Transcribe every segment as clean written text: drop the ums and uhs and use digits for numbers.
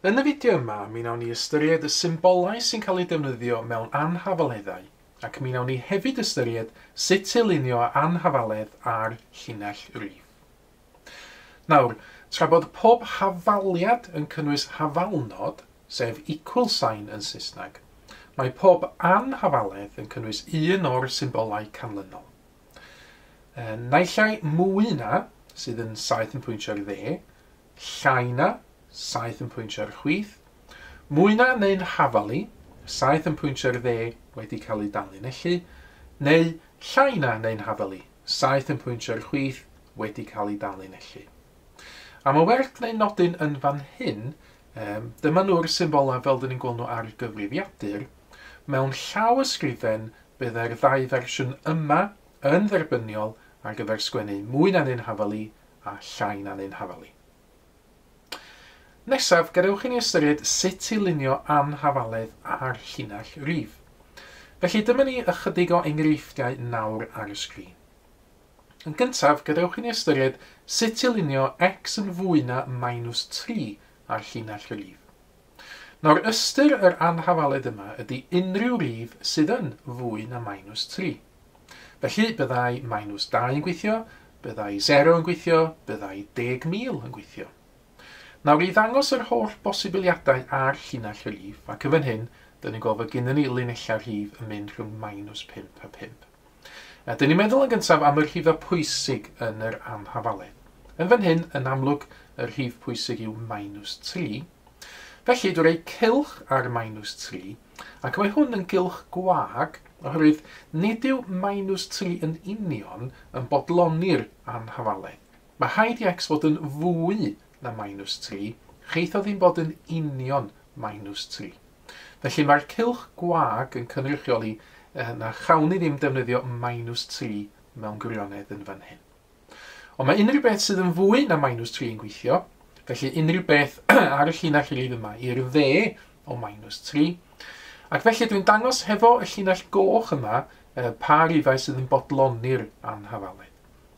Yn y fideo yma, mi wnawn ni ystyried y symbolau sy'n cael eu defnyddio mewn anhafaleddau, ac mi wnawn ni hefyd ystyried sut i lunio anhafaledd ar llinell rif. Nawr, tra bod pob hafaliad yn cynnwys hafalnod, sef equal sign yn Saesneg, mae pob anhafaledd yn cynnwys un o'r symbolau canlynol. Naill ai mwy na, sydd yn 7 yn pwyntio i'r dde, llai na, 7 yn pwyntio i'r chwith, mwy na neu'n hafal i, 7 yn pwyntio i'r dde wedi cael ei danlinellu, neu llai na neu'n hafal i, 7 yn pwyntio i'r chwith wedi cael ei danlinellu. A mae werth gwneud nodyn yn fan hyn, dyma nhw'r symbolau fel dyn ni'n gweld nhw ar gyfrifiadur. Mewn llaw ysgrifen, byddai'r ddau fersiwn yma yn dderbyniol ar gyfer sgwennu mwy na neu'n hafal i a llai na neu'n hafal i. Nesaf, gadewch i ni ystyried sut i lunio anhafaledd ar llinell rif. Felly dyma ni ychydig o enghreifftiau nawr ar y sgrin. Yn gyntaf, gadewch i ni ystyried sut i lunio x yn fwy na minus 3 ar llinell rif. Nawr, ystyr yr anhafaledd yma ydy unrhyw rif sydd yn fwy na minus 3. Felly, byddai minus 2 yn gweithio, byddai 0 yn gweithio, byddai 10,000 yn gweithio. Nawr, i ddangos yr holl bosibiliadau ar llinell rif, ac yn fan hyn, dyn ni'n gweld fod gennym ni linellau rhif yn mynd rhwng minus 5 a 5. A dyn ni'n meddwl yn gyntaf am y rhifau pwysig yn yr anhafaledd. Yn fan hyn, yn amlwg, y rhif pwysig yw minus 3. Felly, dwi'n rhoi cylch ar minus 3, ac mae hwn yn gylch gwag, oherwydd nid yw minus 3 yn union yn bodloni'r anhafaledd. Mae rhaid i x fod yn fwy na minus 3, cheith o ddim bod yn union minus 3. Felly mae'r cylch gwag yn cynrychioli na chawn ni ddim defnyddio minus 3 mewn gwirionedd yn fan hyn. Ond mae unrhyw beth sydd yn fwy na minus 3 yn gweithio, felly unrhyw beth ar y llinell rif yma i'r dde o minus 3. Ac felly dwi'n dangos hefo y llinell goch yma pa rifau sydd yn bodloni'r anhafaledd.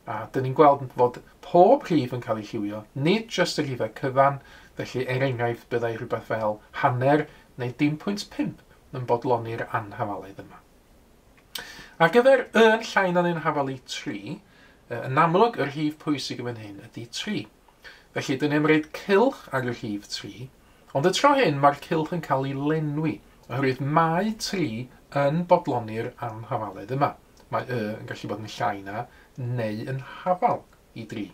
A dyn ni'n gweld fod pob rhif yn cael ei lliwio, nid jyst y rhifau cyfan, felly er enghraifft byddai rhywbeth fel hanner neu 0.5 yn bodloni'r anhafaledd yma. Ar gyfer y yn llai na neu'n hafal i 3, yn amlwg yr rhif pwysig yn fan hyn ydy 3. Felly dyn ni'n rhaid cylch ar y rhif 3, ond y tro hyn mae'r cylch yn cael ei lenwi, oherwydd mae 3 yn bodloni'r anhafaledd yma. Mae y yn gallu bod yn llai na neu yn hafal i 3.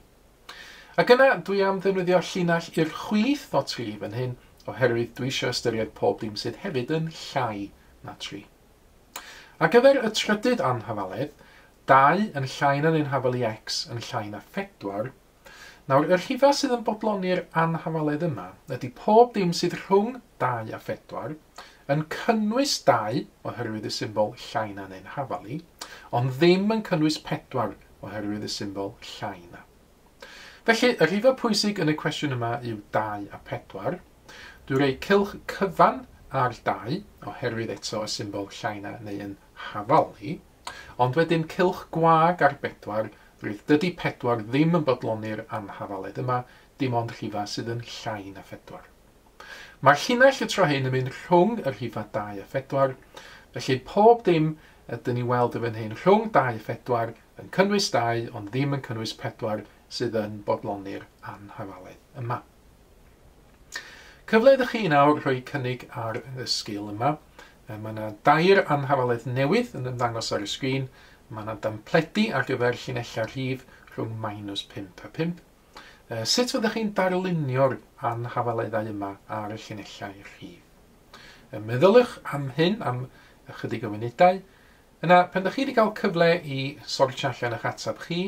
Ac yna dwi am ddefnyddio llinell i'r chwith o 3 fan hyn, oherwydd dwi eisiau ystyried pob dim sydd hefyd yn llai na 3. Ar gyfer y trydydd anhafaledd, 2 yn llai na neu'n hafal i x yn llai na 4. Nawr, y rhifau sydd yn bodloni'r anhafaledd yma ydy pob dim sydd rhwng 2 a 4, yn cynnwys 2 oherwydd y symbol llai na neu'n hafal i, ond ddim yn cynnwys 4 oherwydd y symbol llai na. Felly, y rhifau pwysig yn y cwestiwn yma yw 2 a 4. Dwi'n rhoi cylch cyfan ar 2, oherwydd eto y symbol llai na neu yn hafal i, ond wedyn cylch gwag ar 4, rwydd dydy 4 ddim yn bodloni'r anhafaledd yma, dim ond rhifau sydd yn llai na 4. Mae'r llinell y tro hyn yn mynd rhwng y rhifau 2 a 4, felly pob dim ydyn ni weld yn fan hyn rhwng 2 a 4 yn cynnwys 2, ond ddim yn cynnwys 4 sydd yn bodloni'r anhafaledd yma. Cyfle ydych chi nawr rhoi cynnig ar y sgil yma. Mae yna dair anhafaledd newydd yn ymddangos ar y sgrin. Mae yna dampledi ar gyfer llinellau rhif rhwng minus 5 a 5. Sut fyddwch chi'n darlunio'r anhafaleddau yma ar y llinellau rhif? Meddyliwch am hyn am ychydig o funudau. Yna, pan ydych chi wedi cael cyfle i sortio allan eich ateb chi,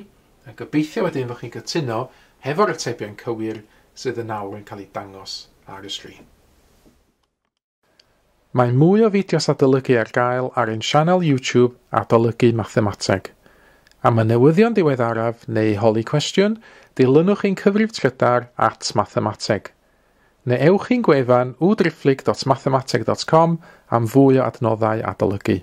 a gobeithio wedyn fod chi'n cytuno hefo'r atebion cywir sydd yn awr yn cael ei dangos ar y sgrin. Mae mwy o fideos adolygu ar gael ar ein sianel YouTube Adolygu Mathemateg. Am y newyddion diweddaraf neu holi cwestiwn, dilynwch ein cyfrif trydar @mathemateg. Neu ewch i'n gwefan www.mathemateg.com am fwy o adnoddau adolygu.